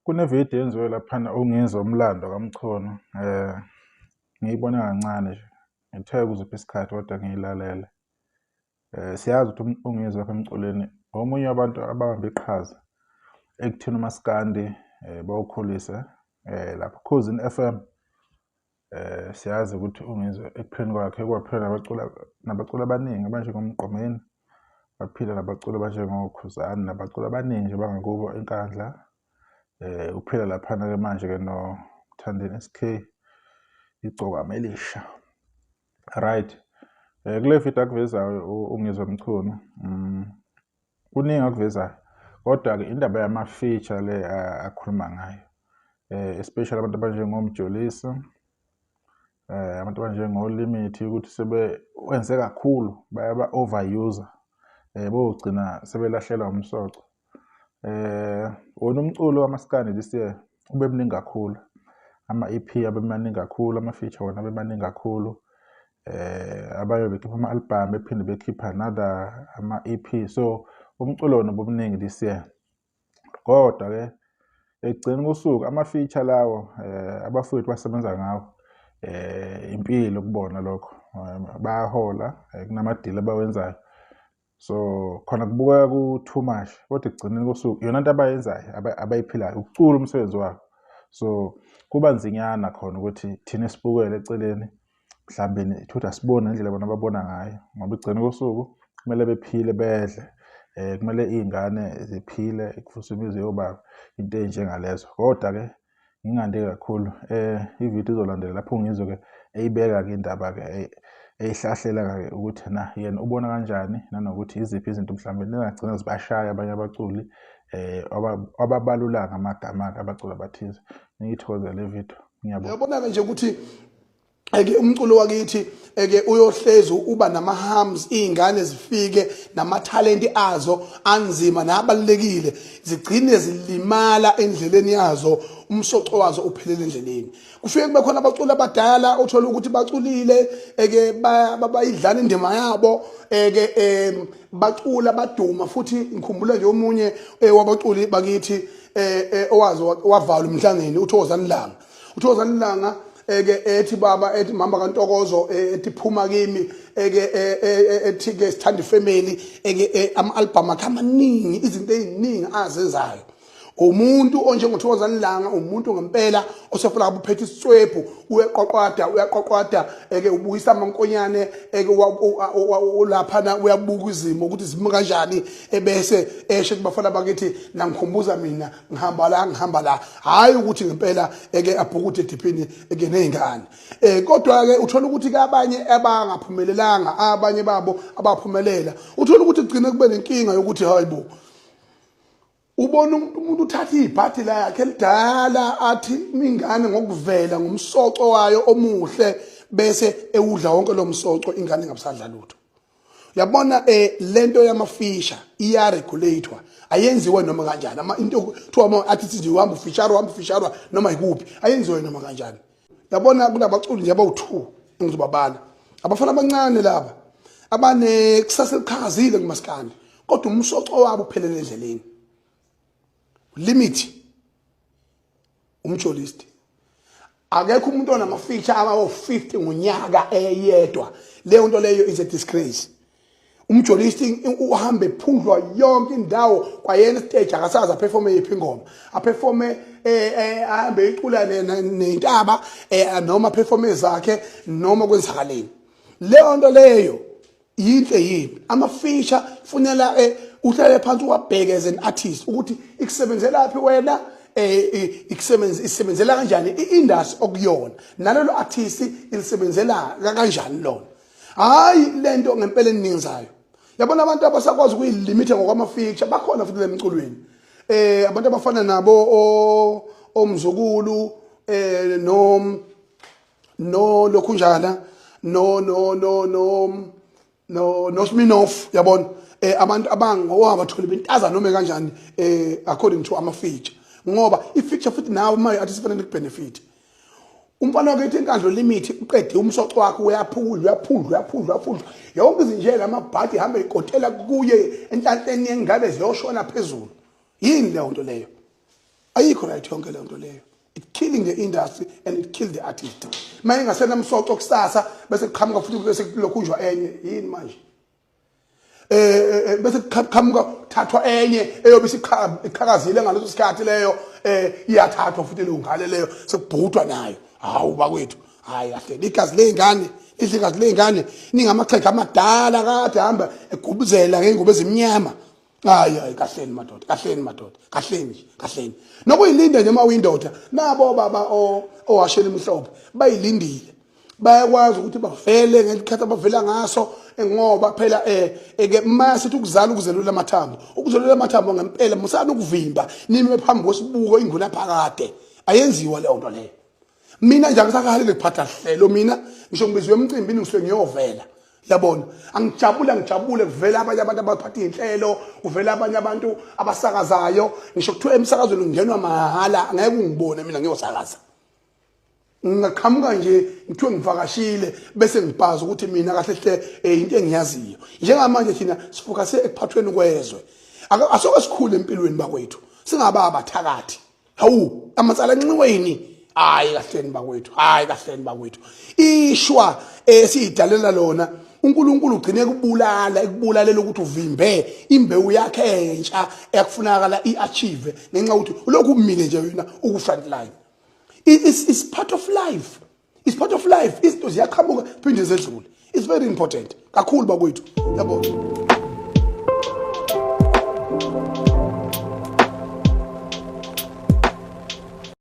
Kunevidiyo eyenziwe laphana ongizwa umlando kaMchunu ngiyibone kancane nje, ngithe kuziphi isikhathi kodwa ngiyilalele. Siyazi ukuthi uNgizwe lapha emculweni omunye wabantu ababambe iqhaza ekutheni umaskandi bawukhulise lapha Khozini F_M. Siyazi ukuthi uNgizwe ekuphileni kwakhe kwaphila nabaculi nabaculi abaningi abanjengoMgqumeni, waphila nabaculi abanjengoKhuzani nabaculi abaningi nje bangakubo eNkandla. Uphila laphana-ke manje-ke noMthandeni S_K, Igcokama Elisha. Right, kule video akuvezayo uNgizwe Mchunu, kuningi akuvezayo kodwa-ke indaba yama-feature le akhuluma ngayo especially abantu abanjengoMjolisi, abantu abanjengoLimit ukuthi sebewenze kakhulu bayaba-overuser bogcina sebelahlelwa umsoco. Wona umculo kamaskandi this year ube mningi kakhulu, ama-E_P abe maningi kakhulu, ama-feature wona abe maningi kakhulu. Abanye bekhipha ama-album bephinde bekhipha another ama-E_P, so umculo wona ubumningi this year. Kodwa-ke ekugcineni kosuku ama-feature lawo abafowethu basebenza ngawo impilo kubona lokho, bayahola kunamadili abawenzayo. So khona kubukeka ku-too much kodwa ekugcineni kosuku iyona nto abayenzayo abayiphilayo ukucula umsebenzi wabo. So kuba nzinyana khona ukuthi thina sibukele eceleni mhlawumbe thothi asiboni ngendlela bona ababona ngayo ngoba ekugcineni kosuku kumele bephile bedle kumele iy'ngane ziphile kuvuswe imizi yobaba into ey'njengalezo. Kodwa-ke ngingande kakhulu ividiyo izolandela lapho ngizwe-ke eyibeka-ke indaba-ke eyihlahlela-ke ukuthi na yena ubona kanjani nanokuthi iziphi izinto mhlawumbe ningagcina zibashaya abanye abaculi ababalula ngamagama-ke abaculi abathize. Ngiyithokozele le video, ngiyabonga. Uyabona-ke nje ukuthi eke umculo wakithi eke uyohlezi uba nama hams izingane zifike namathalenti azo anzima nabalekile zigcine zilimala endleleni yazo umsoco wazo uphelele endleleni kufike kube khona abaculi abadala uthola ukuthi baculile eke bayidlala indima yabo eke bacula baduma futhi ngikhumbula nje omunye wabaculi bakithi owazi wavalwa umhlangeni uThokozani Langa uThokozani Langa eke ethi baba ethi mama kaNtokozo ethi phuma kimi eke ethi ke sithanda ifamily eke ama album akhe amaningi izinto eziningi azenzayo umuntu onjengoThokozani Langa umuntu ngempela osefuna ngabe uphethe isitswebhu uyaqwaqwada uyaqwaqwada eke ubuyisa amankonyane eke ulaphana uyabuka izimo ukuthi zimi kanjani ebese eshe kubafana bakithi nangikhumbuza mina ngihamba la ngihamba la hayi ukuthi ngempela eke abhukude ediphini eke nezingane eh kodwa ke uthola ukuthi ke abanye abangaphumelelanga abanye babo abaphumelela uthola ukuthi kugcine kube nenkinga yokuthi hayibo ubona umuntu uthatha ibhadi lakhe elidala athi ingane ngokuvela ngomsoco wayo omuhle bese ewudla wonke lo msoco ingane ingabusadla lutho yabona eh lento yamafisha iya regulator ayenziwe noma kanjani ama into kuthiwa ama artists nje uhamba ufisharwa uhamba ufisharwa noma ikuphi ayenziwe noma kanjani yabona kunabaculi nje abawu2 engizobabala abafana abancane laba abane kusasa eliqhakazile kumaskandi kodwa umsoco wabo uphelele endleleni limit umjolisti akekho umuntu onama-feature abawo-50 ngonyaka eyedwa leyo nto leyo is a disgrace umjolisti uhambe ephundlwa yonke indawo kwayena stage akasazi aperforme yiphi ingoma aperforme ahambe icula nentaba noma aperforme zakhe noma kwenzakaleni leyo nto leyo yinhle yini ama-feature funela uhlale phansi uwabheke as an artist ukuthi ikusebenzelaphi wena ikusebenza isebenzela kanjani i-industry okuyona nalelo artist ilisebenzela kanjani lona hayi lento ngempela eningizayo yabona abantu abasakwazi ukuyilimitha ngokwama-feature bakhona futhi lemculweni abantu abafana nabo omzukulu no no lokhunjana no no no no no no Sminoff yabona abantu abangowabathola bentaza noma kanjani according to ama feature ngoba i feature futhi nawe uma artist fanele kubenefit umfana wakithi inkandlo limit uqede umsoco wakhe uyaphula uyaphundla uyaphundla uyaphundla yonke izinjela amabhadi ihamba ikotela kuye enhlanhleni yengane ziyoshona phezulu yini leyo nto leyo. Ayikho right yonke leyo nto leyo. It killing the industry and it kill the artist. Uma ingasenamsoco kusasa bese kuqhamuka futhi bese kulokhunjwa enye yini manje? Bese kuqhamuka thathwa enye eyobe isiqhakazile ngaleso sikhathi leyo iyathathwa futhi leyo ngane leyo sekubhudwa nayo. Hawu bakwethu, hayi kahle igazi ley'ngane lidla igazi ley'ngane ningamaxhegu amadala kade hamba egubuzela ngey'ngubo ezimnyama. Hayi hayi kahleni madoda, kahleni madoda, kahleni nje, kahleni. Nokuyilinda nje uma uyindoda, nabo baba owashela imhlophe bayilindile. Bayakwazi ukuthi bavele ngesikhathi abavela ngaso ngoba phela ke mase sithi ukuzala ukuzelula amathambo. Ukuzelula amathambo ngempela musani ukuvimba nime phambi kwesibuko inguna phakade. Ayenziwa leyo nto leyo. Mina nje angisakahaleli kuphatha hlelo mina ngisho ngibizwe emcimbini ngisuke ngiyovela. Yabona angijabule ngijabule kuvela abanye abantu abaphatha izinhlelo, kuvela abanye abantu abasakazayo, ngisho kuthiwa emsakazweni ungenwa mahhala ngeke ungibone mina ngiyosakaza. Ngingaqhamuka nje ngithiwe ngivakashile bese ngibhaza ukuthi mina kahle hle into engiyaziyo. Njengamanje thina sifocuse ekuphathweni kwezwe. Asoke sikhule empilweni bakwethu. Singaba abathakathi. Hawu amatsala enxiweni. Hayi kahleni bakwethu, hayi kahleni bakwethu. Ishwa esiyidalela lona uNkulunkulu ugcine kubulala ekubulalela ukuthi uvimbe imbewu yakhe entsha ekufunakala iachieve ngenxa ukuthi ulokhu umile nje wena uku front line. It's part of life. It's part of life. Izinto ziyaqhamuka phinde zedlule. It's very important kakhulu bakwethu. Yabo.